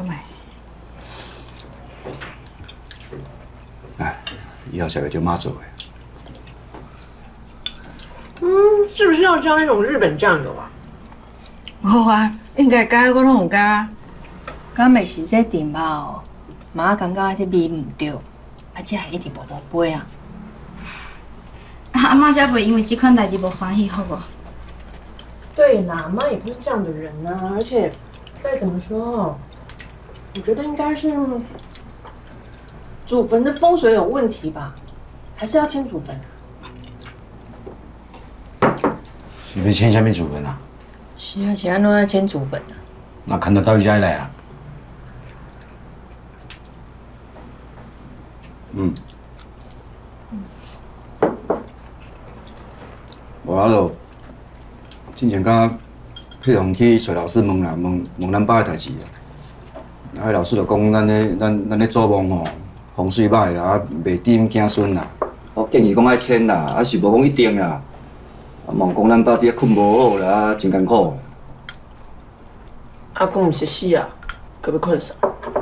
看覓。哎，以後食袂著媽做的。嗯，是不是要加那種日本醬油啊？好啊，應該加，我攏有加。敢會是這甜肉哦？媽感覺這味毋對，啊，才會一直無無杯啊。阿媽才袂因為這款代誌無歡喜，好無？對啦，媽也不是這樣的人啊，而且再怎麼說，我覺得應該是祖墳的風水有問題吧，還是要遷祖墳啊？是欲遷啥物祖墳啊？是啊，是按怎遷祖墳啊？那牽得到遮來啊？嗯。無啊，就之前敢佩蓉去揣老師問啦，問問咱爸的代誌啊。啊，彼老師就講咱咧咱咱咧祖墓吼，風水歹啦，啊袂甜子孫啦。我建議講愛遷啦，啊是無講一定啦。啊，嘛有講咱爸佇遐睏無好啦，啊真艱苦。阿公毋是死啊，閣欲睏啥？